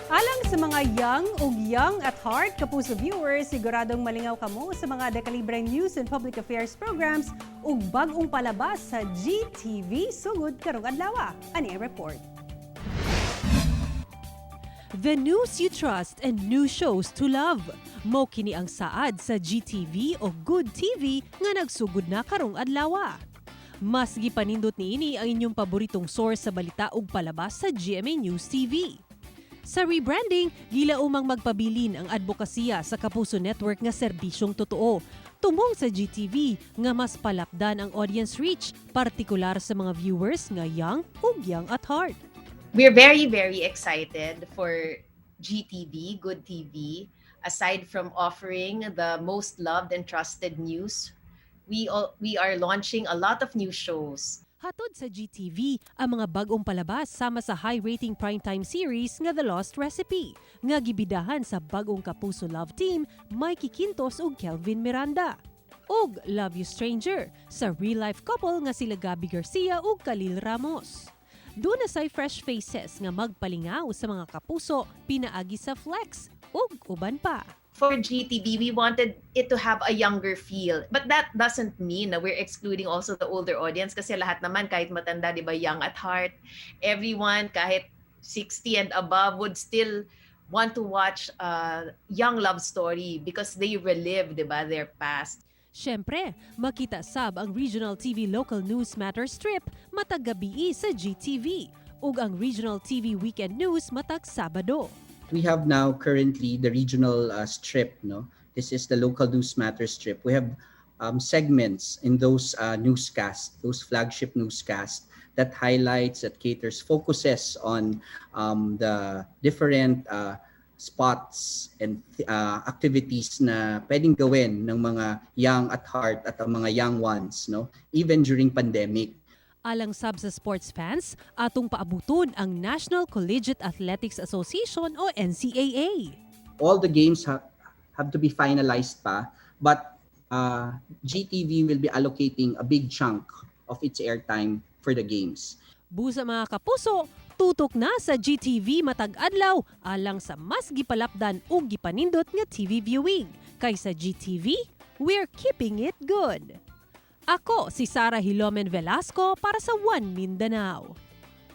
Alang sa mga young ug young at heart Kapuso viewers, siguradong malingaw kamo sa mga dekalibreng news and public affairs programs ug bag-ong palabas sa GTV sugod karong adlaw. Ani ang report. The news you trust and new shows to love. Mao kini ang saad sa GTV o Good TV nga nagsugod na karong adlaw. Mas gipanindot niini ang inyong paboritong source sa balita ug palabas sa GMA News TV. Sa rebranding, gilaumang magpabilin ang advokasya sa Kapuso Network nga serbisyong totoo. Tumong sa GTV nga mas palapdan ang audience reach, partikular sa mga viewers nga young ug young at heart. We're very, very excited for GTV, Good TV. Aside from offering the most loved and trusted news, we are launching a lot of new shows. Hatod sa GTV ang mga bag-ong palabas sama sa high-rating primetime series nga The Lost Recipe, nga gibidahan sa bag-ong Kapuso Love Team Mikee Quintos ug Kelvin Miranda. Ug Love You Stranger sa real-life couple nga sila Gabbi Garcia ug Khalil Ramos. Duna say fresh faces nga magpalingaw sa mga kapuso pinaagi sa Flex ug uban pa. For GTV, we wanted it to have a younger feel. But that doesn't mean that we're excluding also the older audience kasi lahat naman, kahit matanda, di ba, young at heart. Everyone, kahit 60 and above, would still want to watch a young love story because they relive, di ba, their past. Siyempre, makita sab ang Regional TV Local News Matter Strip matag gabii sa GTV ug ang Regional TV Weekend News matag Sabado. We have now currently the regional strip, no? This is the Local News Matter strip. We have segments in those newscasts, those flagship newscasts that highlights, that caters, focuses on the different spots and activities na pwedeng gawin ng mga young at heart at ang mga young ones, no, even during pandemic. Alang sab sa sports fans, atong paabuton ang National Collegiate Athletics Association o NCAA. All the games have to be finalized pa, but GTV will be allocating a big chunk of its airtime for the games. Busa, mga kapuso, tutok na sa GTV matag adlaw alang sa mas gipalapdan ug gipanindot nga TV viewing. Kay sa GTV, we're keeping it good. Ako si Sara Hilomen Velasco para sa One Mindanao.